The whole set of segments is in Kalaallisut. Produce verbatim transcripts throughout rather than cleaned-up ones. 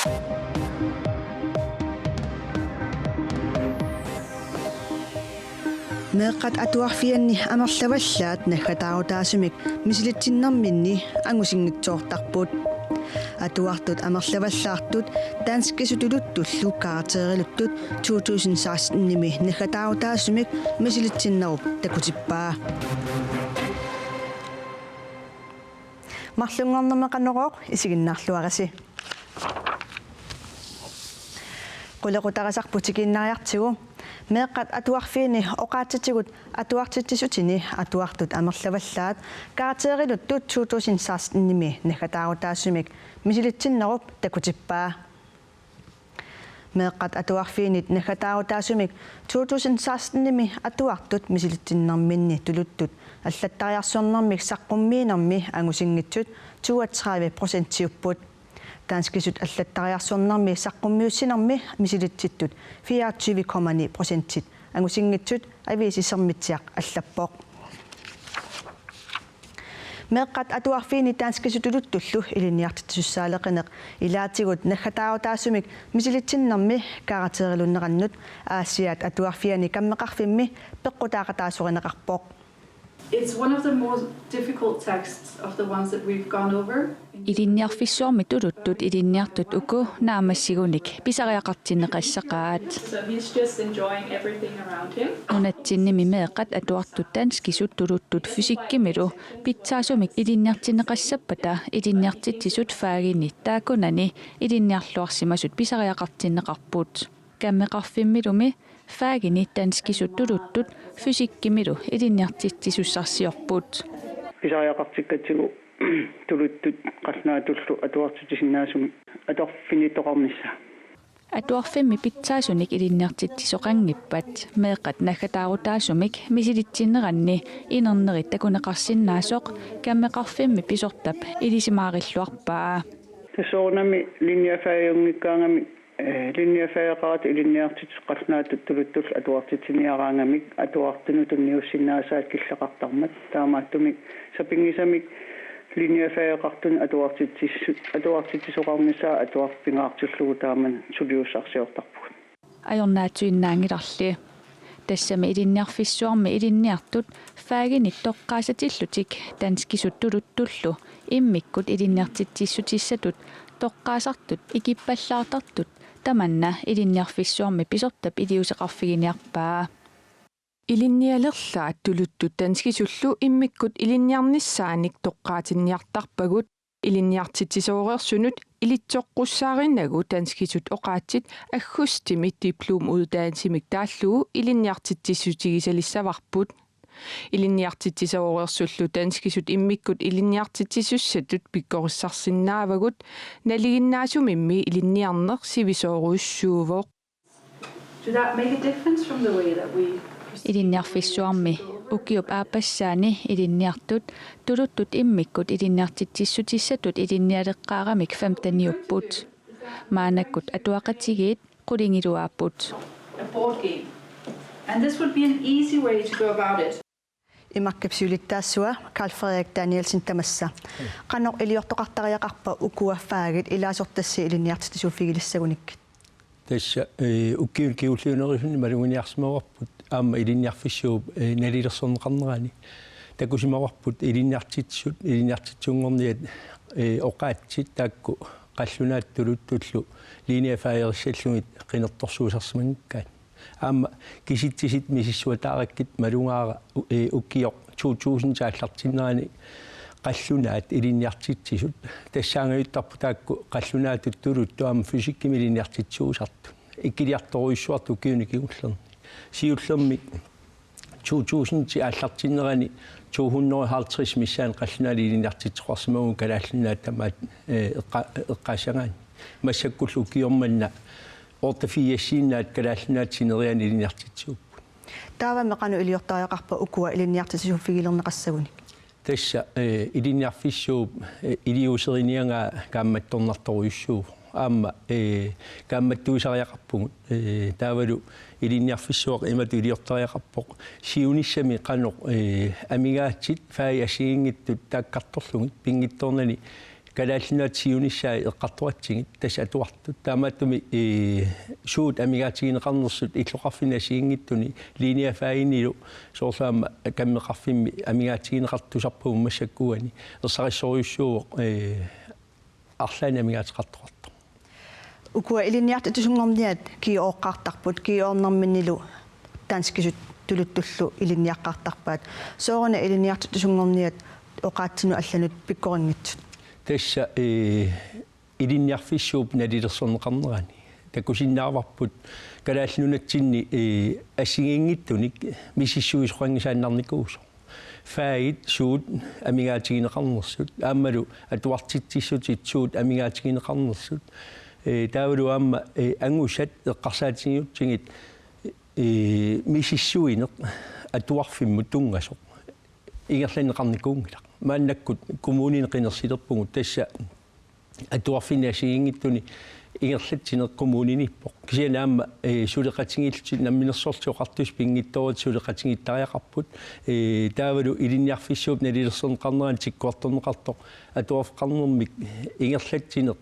Meeqqat atuarfianni amerlavallaat naggataarutaasumik misilitsinnerminni angusinngitsoortarput. Atuartut amerlavallaartut danskisut tuluttullu karakteriluttut to tusind seksten-imi naggataarutaasumik misilitsinnerup takutippaa. Marlunngornermi Qanorooq isiginnaarluarisi. Qulequtarisarput tikiinnariartigu, meeqqat atuarfiini oqaatsitigut atuartitsissutini atuartut amerlavallaat karakteriluttut to tusind seksten-imi naggataarutaasumik misilitsinnerup takutippaa. Meeqqat atuarfiinit naggataarutaasumik to tusind seksten-imi atuartut misilitsinnerminni tuluttut allattariarsornermik saqqummiinermi angusinngitsut toogtredive procentiupput. Danskisut allattariarsornermi saqqummiussinermi misilitsittut fireogtyve komma ni procentit angusinngitsut, aviisi Sermitsiaq allappoq. Meeqqat atuarfiini danskisut tuluttullu ilinniartitsisussaaleqineq ilaatigut naggataarutaasumik misilitsinnermi karakterilunnerannut Aasiaat Atuarfiani Kammeqarfimmi peqqutaaqataasorineqarpoq. It's one of the most difficult texts of the ones that we've gone over. Ilinniarfissuarmi tuluttut ilinniartut uku naammassigunik pisariaqartinneqassaqaat. So he's just enjoying everything around him. Nunatsinnimi meeqqat atuartut danskisut tuluttut fysikkimilu pitsaasumik ilinniartinneqassappata ilinniartitsisut fagini taakkunani ilinniarluarsimasut pisariaqartinneqarput. Kammeqarfimmilumi fagini danskisut tuluttut fysikkimilu ilinniartitsisussarsiorput. Pisariaqartikkatsigu tuluttut qallunaatullu atuartitsisinnaasumik atuarfinnittoqarnissaa. Atuarfimmi pitsaasunik ilinniartitsisoqanngippat meeqqat naggataarutaasumik misilitsinneranni inernerit takuneqarsinnaasoq Kammeqarfimmi pisortap ilisimaarilluarpaa. Tassa soorunami linjefagiunngikkaangamik, eh, linjefageqaratut ilinniartitsisut qallunaatut tuluttullu atuartitsiniaraangamik atuartunut tunniussinnaasaat killeqartarmat. Taamaattumik sapinngisamik linjefageqartunut atuartitsisu-, atuartitsisoqarnissaa atuarfik pingaartillugu taamani suliussarsiortarpugut. Ajornaatsuinnaanngilarli. Tassami ilinniarfissuarmi ilinniartut faginit toqqaasatillutik danskisut tuluttullu immikkut ilinniartitsissutissatut toqqaasartut ikippallaartartut tamanna ilinniarfissuarmi pisortap iliuuseqarfiginiarpaa. Ilinnialerlaat tuluttut danskisullu immikkut ilinniarnissaanik toqqaatinniartarpagut, ilinniartitsisooreersunut ilitsoqqussaarinagu danskisut oqaatsit aggustimi diplomuddannelsimik taallugu ilinniartitsissutigisalissavarput. Ilinniartitsisooreersullu danskisut immikkut ilinniartitsisussatut pikkorissarsinnaavagut, nalinginnaasumimmi ilinniarneq sivisoorujussuuvoq. Do that make a difference from the way that we proceed? Ilinniarfissuarmi ukiup aappassaani ilinniartut tuluttut immikkut ilinniartitsissutissatut ilinnialeqqaaramik femteniupput. Maannakkut atuaqatigiit qulingiluaapput. A board game. And this would be an easy way to go about it. Imarkip siulittaassua Karl Frederik Danielsen tamassa. Qanoq iliortoqartariaqarpa ukua fagit ilaasortassi ilinniartitsisuuffigilissagunik? Tassa, eh, ukiuni kingulliunerusunni maluginiarsimavarput aamma ilinniarfissuup, eh, nalilersorneqarnerani. Takusimavarput ilinniartitsisut, ilinniartitsisunngorniat, eh, oqaatsit taakku qallunaatut tuluttullu linjefagerissallugit qinertorsuusarsimanngikkaat. Aamma kisitsisit misissuataarakkit malugaara u-, eh, ukioq to tusind aallartinnerani qallunaat ilinniartitsisut. Tassaangajuttarput taakku qallunaatut tuluttut aamma fysikkimi ilinniartitsisuusartut. Ikkiliartorujussuartut ukiuni kingullerni. Siullermik to tusind aallartinnerani to hundrede og halvtreds missaani qallunaat ilinniartitsisoqarsimavugut Kalaallit Nunaat tamaat, eh, eqqa-, eqqaassagaanni. Massakkullu ukioq manna otteogfirsiinnaat Kalaallit Nunaat sineriaani ilinniartitsisuupput. Taavami qanoq iliortariaqarpa ukua ilinniartitsisuuffigilerneqassagunik? Tassa, eh, ilinniarfissuup, eh, iliuuseriniagaa kaammattornartorujussuuvoq. Aamma, eh, kaammattuisariaqarpugut. Eh, taavalu ilinniarfissuaq imatut iliortariaqarpoq. Siunissami qanoq, eh, amigaatit fagit assigiinngitsut taakkartorlugit pinngitsoornani Kalaallit Nunaat siunissai eqqartoratsigit tassa atuartut. Taamaattumik, ee, suut amigaatigineqarnersut illoqarfinni assigiinngitsuni linjefaginilu soorlu aamma kammeqarfimmi amigaatigineqartut tusarpagut massakkuani. Ersarissorujussuuvoq, ee, arlaannik amigaateqartoqartoq. Ukua ilinniartitsisunnguarniat G H-qartarput, G H-nerminnilu danskisut tuluttullu ilinniaqqaartarpaat. Sooruna ilinniartitsisunnguarniat oqaatsinut allanut pikkorinngitsut? Tassa, ee, ilinniarfissuup nalilersorneqarnerani takusinnaavarput Kalaallit Nunatsinni, ee, assigiinngitsunik misissuisoqanngisaannarnikuusoq. Fagit suut amigaatigineqarnersut, aammalu atuartitsissutit suut amigaatigineqarnersut. Ee, taavalu aamma, ee, angusat eqqarsaatigigutsigit, ee, misissuineq atuarfimmut tunngasoq ingerlanneqarnikuunngilaq. Maannakkut kommunini qinersilerpugut, tassa atuarfinni assigiinngitsuni ingerlatsineq kommuniniippoq. Kisianni aamma, ee, suleqatigiillutik Namminersorlutik Oqartussat pinngitsoorutit suleqatigiittariaqarput. Ee, taavalu ilinniarfissuup nalilersorneqarnerani tikkuartorneqartoq atuarfeqarnermik ingerlatsineq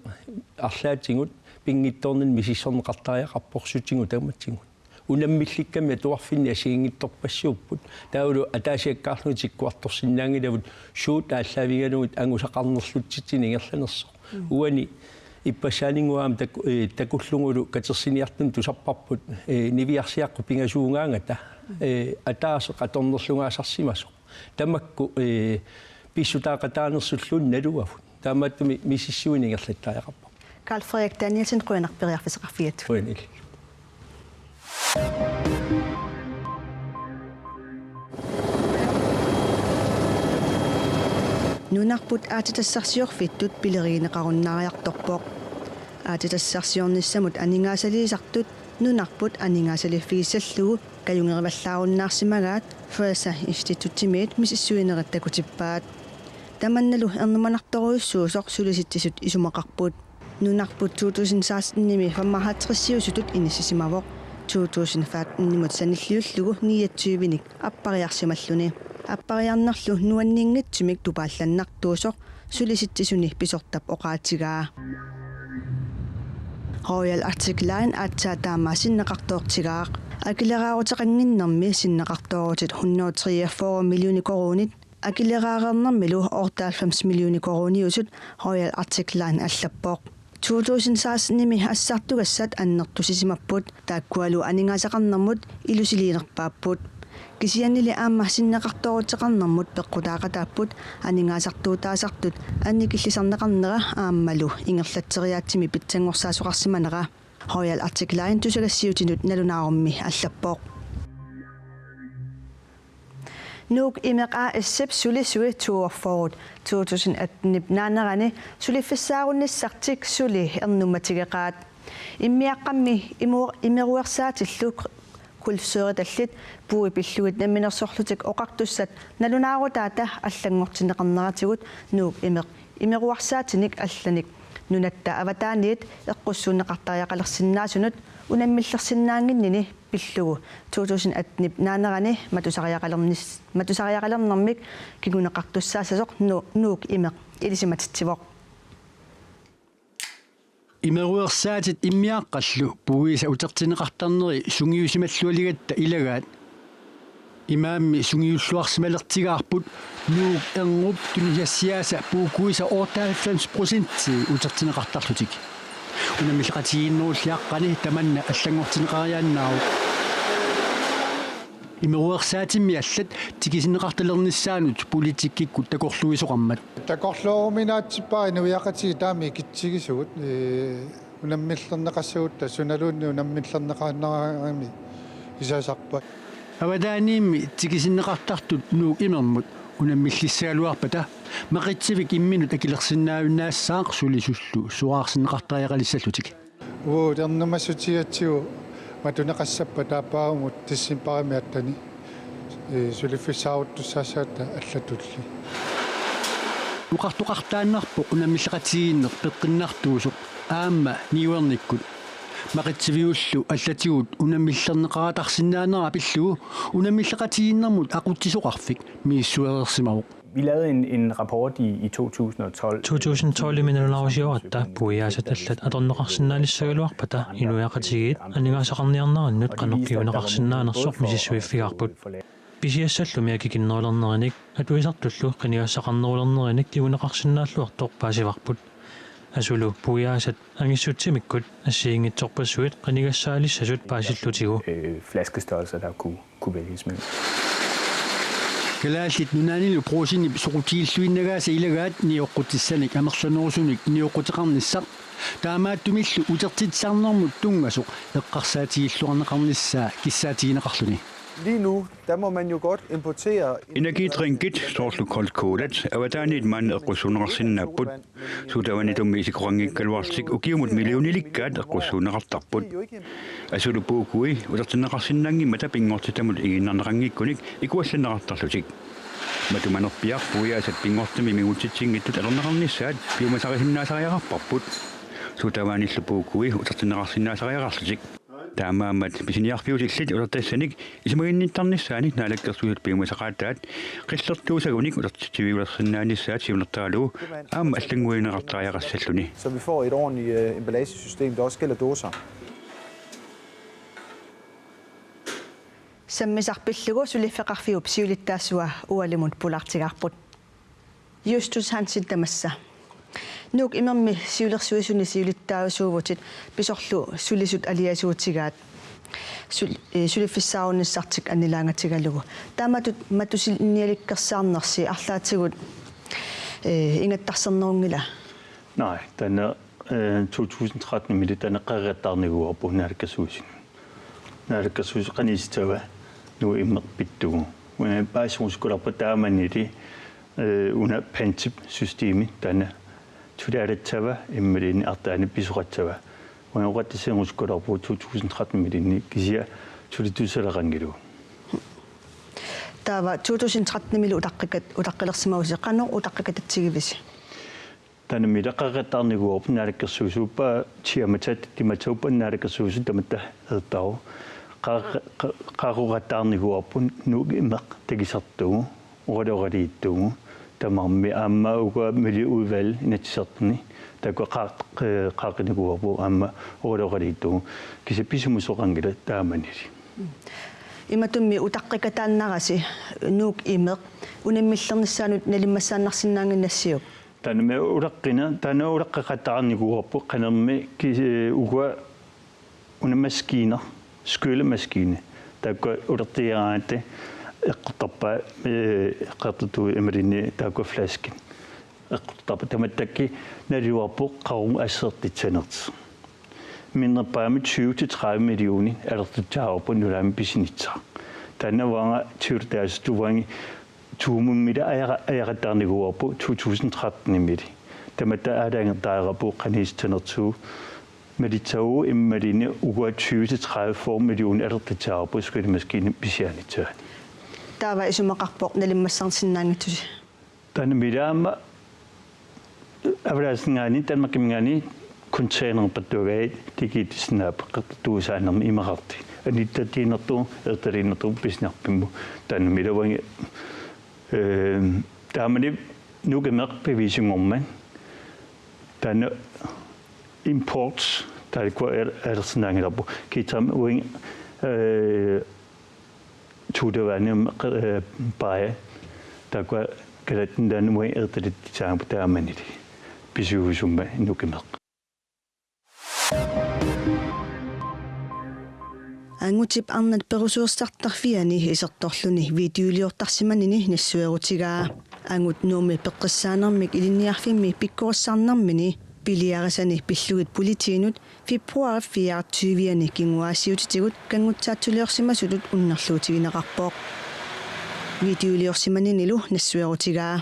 arlaatigut pinngitsoornani misissorneqartariaqarpoq sutigut tamatigut. Unammillikkami atuarfinni assigiinngitsorpassuupput. Taavalu ataasiakkaarlugit tikkuartorsinnaanngilavut suut aallaavigalugit angusaqarnerlutsitsineq ingerlanersoq. Mm. Uani ippassaaninnguaq aamma tak-, ee, takullugulu katersiniartunik tusarparput, ee, niviarsiaqqut pingasuugaangata, mm, ee, ataaseq atornerlugaasarsimasoq. Tamakku, ee, pissutaaqataanersulluunniit naluavut. Taamaattumik misissuineq ingerlattariaqarpoq. Karl Frederik Danielsen, qujanaq periarfissaqarfigatsigut. Qujanaq. Nunarput aatsitassarsiorfittut pilerigineqarunnaariartorpoq. Aatsitassarsiornissamut aningaasaliisartut nunarput aningaasaliffigissallugu kajungerivallaarunnaarsimagaat Fraser Instituttimiit misissuinerit takutippaat. Tamannalu ernumanartorujussuusoq Sulisitsisut isumaqarput. Nunarput to tusind sekstenimi femoghalvtredsiusutut inissisimavoq, to tusind femtenimut sanilliullugu niogtyvenik appariarsimalluni. Appariarnerlu nuanninngitsumik tupaallannartuusoq Sulisitsisuni pisortap oqaatigaa. Royal Arctic Line aatsaat taama sinneqartoortigaaq. Akileraaruteqannginnermi sinneqartoorutit hundrede treogfyrre millioner koruunit, akileraareernermilu otteoghalvfems millioner koruuniusut Royal Arctic Line allappoq. To tusind sekstenimi assartugassat annertusisimapput, taakkualu aningaasaqarnermut ilusiliinerpaapput. Kisiannili aamma sinneqartooruteqarnermut peqqutaaqataapput aningaasartuutaasartut annikillisarneqarnera aammalu ingerlatseriaatsimi pitsanngorsaasoqarsimanera, Royal Arctic Line tusagassiutinut nalunaarummi allappoq. Nuuk Imeq A/S-ip sulisui toogfyrre to tusind attenip naanerani suliffissaarunissartik suli ernummatigeqaat. Immiaqqammi imu-, imeruersaatillu kulsøritallit puui pillugit Namminersorlutik Oqartussat nalunaarutaata allanngortinneqarneratigut Nuuk Imeq imeruersaatinik allanik nunatta avataaniit eqqussuunneqartariaqalersinnaasunut unammillersinnaannginnini pillugu to tusind attenip naanerani matusariaqalernis-, matusariaqalernermik kinguneqartussaassasoq Nu-, Nuuk Imeq ilisimatitsivoq. Imeruersaatit immiaqqallu puuisa utertinneqartarneri sungiusimallualigatta ilagaat. Imaammi sungiulluarsimalertigaarput Nuuk erngup tunisassiaasa puukkuisa otteoghalvfems procentii utertinneqartarlutik. Unammilleqatigiinnerulli aqqani tamanna allanngortinneqariaannaavoq. Imeruersaatimmi allat tikisinneqartalernissaannut politikkikkut takorluuisoqarmat. Takorlooruminaatsippara inuiaqatigiit taama ikitsigisugut, ee, unammillerneqassagutta sunaluunniit unammillerneqarnerarami isasarpat. Avataaniimmi tikisinneqartartut Nuuk Imermut unammillissagaluarpata Maqitsivik imminut akilersinnaajunnaassaaq sulisullu soraarsinneqartariaqalissallutik. Uagut ernumassutigatsigu matuneqassappat taappaamut decembarimi attani, ee, suliffissaaruttussaassagatta allatulli. Oqartoqartaannarpoq unammilleqatigiinneq peqqinnartuusoq aamma niuernikkut. Maqitsiviullu allatigut unammillerneqaratarsinnaanera pillugu unammilleqatigiinnermut aqutsisoqarfik misissuereersimavoq. Vi lavede en, en rapport i, i to tusind og tolv. To tusind tolv-imi nalunaarusioratta puiaasat allat atorneqarsinnaanissagaluarpata inuiaqatigiit aningaasaqarniarnerannut qanoq kinguneqarsinnaanersoq misissuiffigaarput. Pisiassallumi akikinnerulernerinik atuisartullu qinigassaqarnerulernerinik kinguneqarsinnaalluartoq paasivarput. Asulu puiaasat angissutsimikkut assigiinngitsorpassuit qinigassaalissasut paasillutigu. Øh, flaskestørrelser, der kunne, kunne vælges mellem. Kalaallit Nunaannilu Brugsenip soqutigilluinnagaasa ilagaat nioqqutissanik amerlanerusunik nioqquteqarnissaq. Taamaattumillu utertitsisarnermut tunngasoq eqqarsaatigilluarneqarnissaa kissaatigineqarluni. Lige nu, der må man jo godt importere Energidrinkit soorlu Cold Colat avataaniit maani eqqussuunneqarsinnaapput. Sodavanditut isikkoqanngikkaluarlutik ukiumut millionilikkaat eqqussuunneqartarput. Asulu puukui utertinneqarsinnaanngimmata pinngortitamut igiinnarneqanngikkunik ikuallanneqartarlutik. Matumanerpiaq puiaasat pinngortitami mingutsitsinngitsut atorneqarnissaat piumasarisinnaasariaqarparput. Sodavanillu puukui utertinneqarsinnaasariaqarlutik. Taamaammat pisiniarfiutillit utertassanik isumaginnittarnissaannik Naalakkersuisut piumasaqaataat qillertuusagunik utertitsiviulersinnaanissaat siunertaralugu aamma allannguineqartariaqassalluni. Så vi får et ordentligt øh, emballagesystem, der også gælder dåser. Sammisaq pillugu suliffeqarfiup siulittaasua ualimut pulaartigaarput. Justus Hansen tamassa. Nuuk Imermi siulersuisuni siulittaasuuvutit pisorlu sulisut aliasuutigaat sul- eh, suliffissaarunissartik annilaangatigalugu. Taamatut matusinnialikkersaarnersi arlaatigut eh, ingattarsernerunngila? Nej, taanna øh, to tusind tretten-imilu taanna qeqqataarnikuuarput naalakkersuisuni. Naalakkersuisut qaniisitava Nuuk Imeq pittugu. Una paasirusukkulaarput taamanili øh, una pantip systemi taanna tulaalatsava imaluunniit artaani pisoqassava. Una oqaatissinngusukkulaarpugut to tusind tretten-imiluunniit kisianni sulittussaleqanngilagut. Taava to tusind tretten-imilu utaqqikat utaqqilersimavusi qanoq utaqqikatsigivisi? Taanna mila qeqqataarnikuuarput naalakkersuisuupput tiamatsaat timatsaappat naalakkersuisut tamatta eqqaavut. Qeqqa- qe- qeqqataarnikuuarput Nuuk Imeq takusartugu oqaloqatigiittugu tamarmik aamma uku miljøudvalg Inatsisartuni taakku qeqqa- qeqqanikuuarput aamma oqaloqatigiittugu kisianni pisumusoqanngilaq taamanili. Imatummi utaqqikataannarasi Nuuk Imeq unammillernissaanut nalimmassaannarsinnaannginnassiuk? Taanna ulaqqina, taanna ulaqqeqataarnikuuarput qanormi ki- ukua una maskine, skyllemaskine. Taakku ulertigigaangatta eqqortarpaa eh, eqqortartugut imaluunniit taakku flaskit. Eqqortarpaa tamattakki naluarput qaqugu assertitsanertik. Minnerpaamik tyve til tredive millioner alertussaavarput nunami pisinissaq. Taanna uanga tiultaasuttuvangi tuumummila ajara- ajarataarnikuuarput to tusind tretten-imili. Tamatta aalajangertariaqarpugut qaniissanertigut malitsagu imaluunniit ukua tyve til tredive fyrre millioner alertussaavarput skyllemaskine pisianissaq. Taava isumaqarpoq nalimmassaarsinnaanngitsusi. Taanna mila aamma avalaaseqatigiinni Danmarkiminngaanniit containerpattuagai tikiitisinnaapput qeqqata tuusaanermi imaqarti. Anittatiinnartugut, ertaliinnartugut pisiniarfimmut. Taanna mila uangi eh, taamani Nuuk Imeq piviusunngormat. Taanna import taakkua alersinnaanngilarput. Kiisalu uangi eh, Sodavandip eh, paja. Taakkua Kalaallit Nunaanni uangi ertalittussaagaapput taamanili. Pisuusummat Nuuk Imeq. Angutip arnat perusuersartarfiani isertorluni videoliortarsimanini nassuerutigaa. Angut Nuummi peqqissaanermik ilinniarfimmi pikkorissarnermini piliarisani pillugit politiinut februar fireogtyve-ani kinguaassiuutitigut kanngutsaatsuliorsimasutut unnerluutigineqarpoq. Videoliorsimaninilu nassuerutigaa.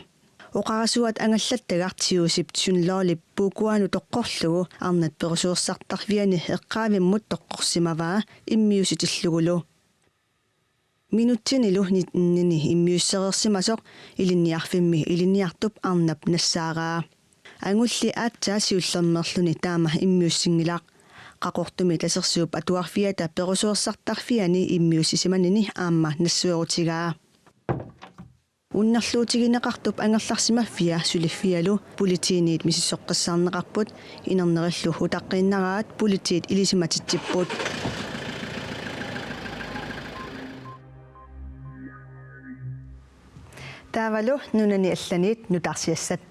Oqarasuaat angallattagaq Tiusip Synlolip puukuaanut toqqorlugu arnat perusuersartarfiani eqqaavimmut toqqorsimavaa immiussitillugulu. Minutsinilu nittenini immiussereersimasoq ilinniarfimmi ilinniartup arnap nassaaraa. Angulli aatsaat siullermeerluni taama immiussinngilaq. Qaqortumi Tasersuup Atuarfiata perusuersartarfiani immiussisimanini aamma nassuerutigaa. Unnerluutigineqartup angerlarsimaffia suliffialu politiinit misissoqqissaarneqarput, inernerillu utaqqiinnaraat politiit ilisimatitsipput. Taavalu nunani allaniit nutaarsiassat.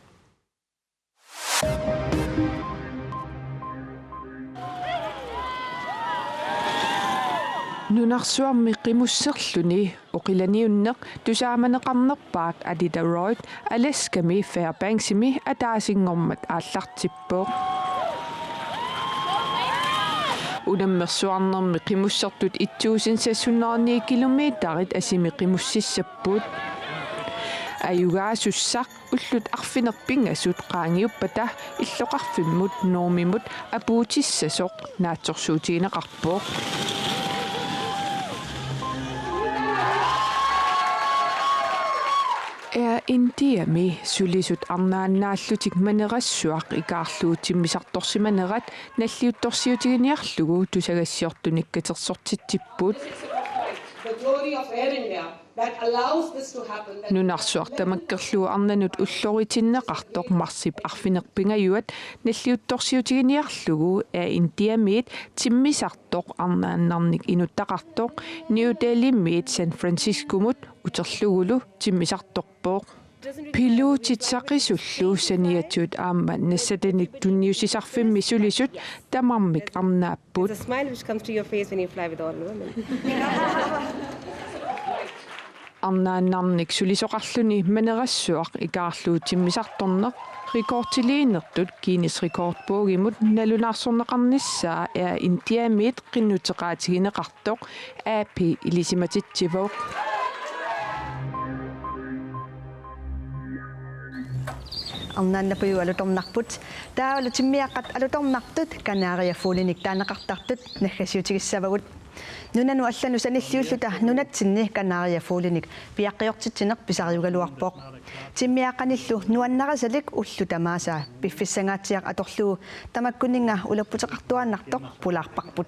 Nunarsuarmi qimusserluni oqilaniunneq tusaamaneqarnerpaaq Iditarod Alaskami Fairbanksimi ataasinngormat aallartippoq. Unammersuarnermi qimussertut et tusind seks hundrede og ni kilometerit asimi qimussissapput. Ajugaasussaq ullut arfineq-pingasut qaangiuppata illoqarfimmut Nuumimut apuutissasoq naatsorsuutigineqarpoq. Air Indiami sulisut arnaannaallutik manerassuaq ikaarlugu timmisartorsimanerat nalliuttorsiutiginiarlugu tusagassiortunik katersortitsipput. The glory of Air India that allows this to happen. Nunarsuaq tamakkerlugu arnanut ulloritinneqartoq marsip arfineq-pingajuat nalliuttorsiutiginiarlugu Air Indiamiit timmisartoq arnaannarnik inuttaqartoq New Delhimiit San Franciscomut uterlugulu timmisartorpoq. Piluutit saqisullu saniatigut aamma nassatanik tunniussisarfimmi sulisut tamarmik arnaapput. It's a smile which comes to your face when you fly with all women. Arnaannarnik sulisoqarluni manerassuaq ikaarlugu timmisartorneq rekordiliinertut Guinness Rekordbogimut nalunaarsorneqarnissaa Air Indiamiit qinnuteqaatigineqartoq A P ilisimatitsivoq. Arnaannapajut alutornarput. Taavalu timmiaqqat alutornartut kanariefuglenik taaneqartartut naggasiutigissavagut. Nunanut allanut sanilliulluta nunatsinni kanariefuglenik piaqqiortitsineq pisariugaluarpoq. Timmiaqqanillu nuannarisalik ullut tamaasa piffissangaatsiaq atorlugu tamakkuninnga ulapputeqartuaannartoq pulaarparput.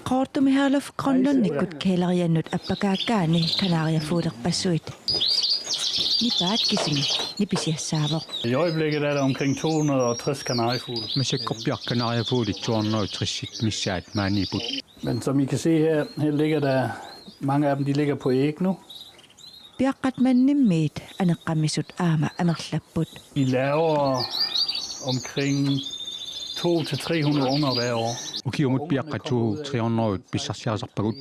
Qaqortumi Herluf Grønlundikkut kæleriannut appakaakkaani kanariefuglerpassuit. Nipaat kisimi nipisiassaavoq. I øjeblikket er der omkring to hundrede og tres kanariefugle. Massakkorpiaq kanariefuglit to hundrede og tres missaat maaniipput. Men som I kan se her, her ligger der, mange af dem, de ligger på æg nu. Piaqqat mannimmiit aneqqamisut aamma amerlapput. De laver omkring to til tre hundrede unger hver år. Ukiumut piaqqat to hundrede, tre hundrede pissarsiarisarpagut.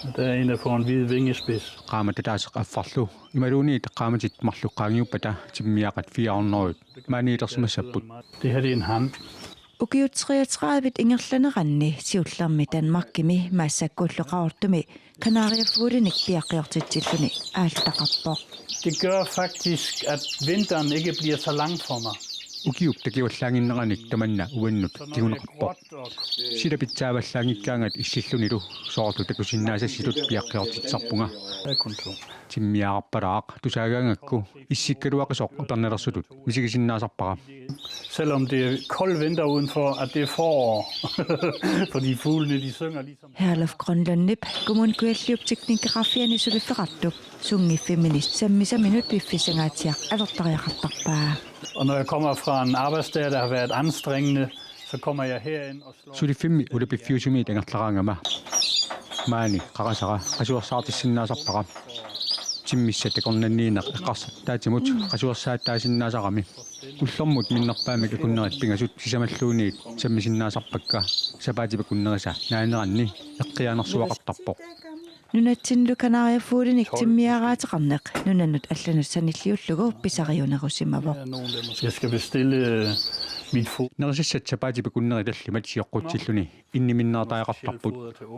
Og der er en, der får en hvid vingespids. Qaammat ataaseq affarlu imaluunniit qaammatit marluk qaangiuppata timmiaqqat fire hundrede maaniilersimassapput. Det her, det er en han. Ukiut treogtredive ingerlaneranni siullermi Danmarkimi massakkullu Qaqortumi kanariefuglenik piaqqiortitsilluni aallutaqarpoq. Det gør faktisk, at vinteren ikke bliver så lang for mig. Ukiup takivallaannginneranik tamanna uannut kinguneqarpoq. Sila pitsaavallaanngikkaangat illillunilu soorlu takusinnaasassitut piaqqiortitsisarpunga. Det er kun to. Timmiaarpalaaq tusaagaangakku issikkaluaqisoq upernalersutut misigisinnaasarpara. Selvom det er kold vinter udenfor, at det er forår. Fordi fuglene, de synger ligesom. Herluf Grønlundip Kommune Kujalliup teknikeqarfiani suliffeqartup sunngiffimmini sammisaminut piffissangaatsiaq atortariaqartarpaa. Og når jeg kommer fra en arbejdsdag, der har været anstrengende, så kommer jeg herind og Suliffimmi ulapiffiusumi angerlaraangama maani qaqasara qasuersaartissinnaasarpara. Timmissat takornanniinneq eqqarsaataatimut qasuersaataasinnaasarami. Ullormut minnerpaamik akunnerit pingasut sisamalluunniit sammisinnaasarpakka sapaatip akunnerisa naaneranni eqqiaanersuaqartarpoq. Nunatsinnilu kanariefuglenik timmiaaraateqarneq nunanut allanut sanilliullugu pisariunerusimavoq. Jeg skal bestille mit fod. Nerisassat sapaatip akunneri tallimat sioqqutsilluni inniminnertariaqartarput.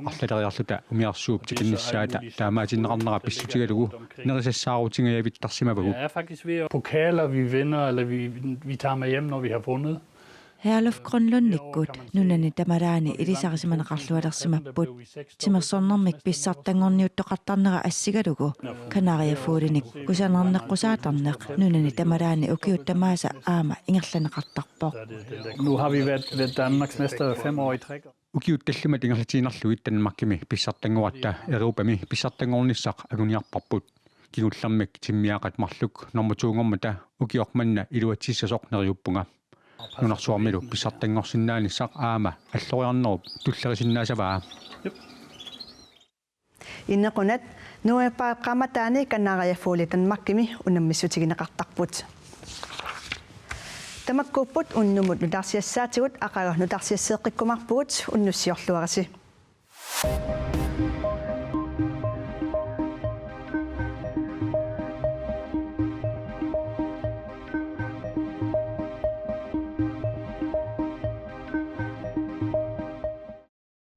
Arlaleriarluta umiarsuup tikinnissaata taamaatinneqarnera pissutigalugu nerisassaarutigereertarsimavagut. Det er faktisk ved at pokaler, vi vinder, eller vi, vi tager med hjem, når vi har vundet. Herluf Grønlundikkut nunani tamalaani ilisarisimaneqarluarsimapput. Timersornermik pissartanngorniuttoqartarnera assigalugu kanariefuglenik kusanarneqqusaatarneq nunani tamalaani ukiut tamaasa aamma ingerlanneqartarpoq. Nu har vi været, været Danmarks mester fem år i træk. Ukiut tallimat ingerlatiinnarlugit Danmarkimi pissartanngoratta Europami pissartanngornissaq anguniarparput. kingullermik timmiaqqat marluk normu to-nngormata ukioq manna iluatsissasoq neriuppunga. Nunarsuarmilu pissartanngorsinnaanissaq aamma alloriarnerup tullerisinnaasavaa. Inequnat novembarip qaammataani Kanariafuuli Danmarkimi unammissutigineqartarput. Tamakkuupput unnumut nutaarsiassaatigut, aqagu nutaarsiasseeqqikkumaarpugut, unnussiorluarisi.